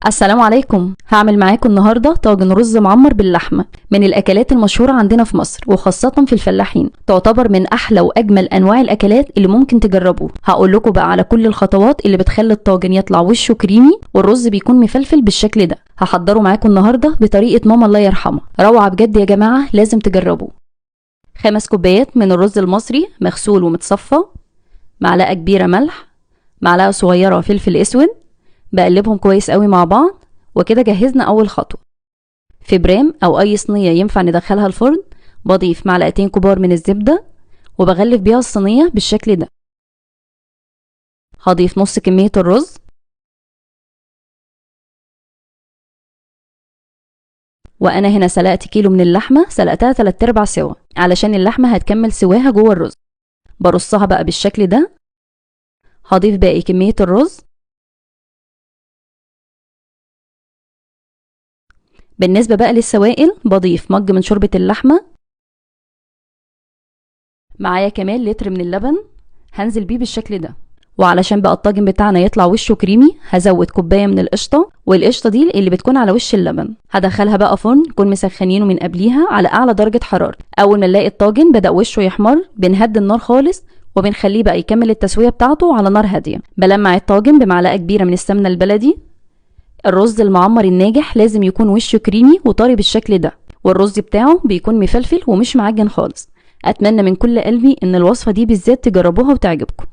السلام عليكم. هعمل معاكم النهارده طاجن رز معمر باللحمه، من الاكلات المشهورة عندنا في مصر وخاصة في الفلاحين، تعتبر من احلى واجمل انواع الاكلات اللي ممكن تجربوه. هقول لكم بقى على كل الخطوات اللي بتخلي الطاجن يطلع وشه كريمي والرز بيكون مفلفل بالشكل ده. هحضره معاكم النهارده بطريقة ماما الله يرحمها، روعه بجد يا جماعة، لازم تجربوه. 5 كوبايات من الرز المصري مغسول ومتصفى، معلقه كبيرة ملح، معلقه صغيرة فلفل اسود، بقلبهم كويس قوي مع بعض. وكده جهزنا اول خطوة. في برام او اي صينية ينفع ندخلها الفرن بضيف معلقتين كبار من الزبدة وبغلف بيها الصينية بالشكل ده. هضيف نص كمية الرز، وانا هنا سلقت كيلو من اللحمة، سلقتها 3/4 سوا علشان اللحمة هتكمل سواها جوه الرز. برصها بقى بالشكل ده. هضيف باقي كمية الرز. بالنسبة بقى للسوائل بضيف مج من شوربة اللحمة، معايا كمان لتر من اللبن هنزل بيه بالشكل ده. وعلشان بقى الطاجن بتاعنا يطلع وشه كريمي هزود كوباية من القشطة، والقشطة دي اللي بتكون على وش اللبن. هدخلها بقى فرن نكون مسخنينه من قبليها على أعلى درجة حرارة. أول ما نلاقي الطاجن بدأ وشه يحمر بنهدي النار خالص وبنخليه بقى يكمل التسوية بتاعته على نار هادية. بلمع الطاجن بمعلقة كبيرة من السمنة البلدي. الرز المعمر الناجح لازم يكون وشه كريمي وطري بالشكل ده، والرز بتاعه بيكون مفلفل ومش معجن خالص. اتمنى من كل قلبي ان الوصفة دي بالذات تجربوها وتعجبكم.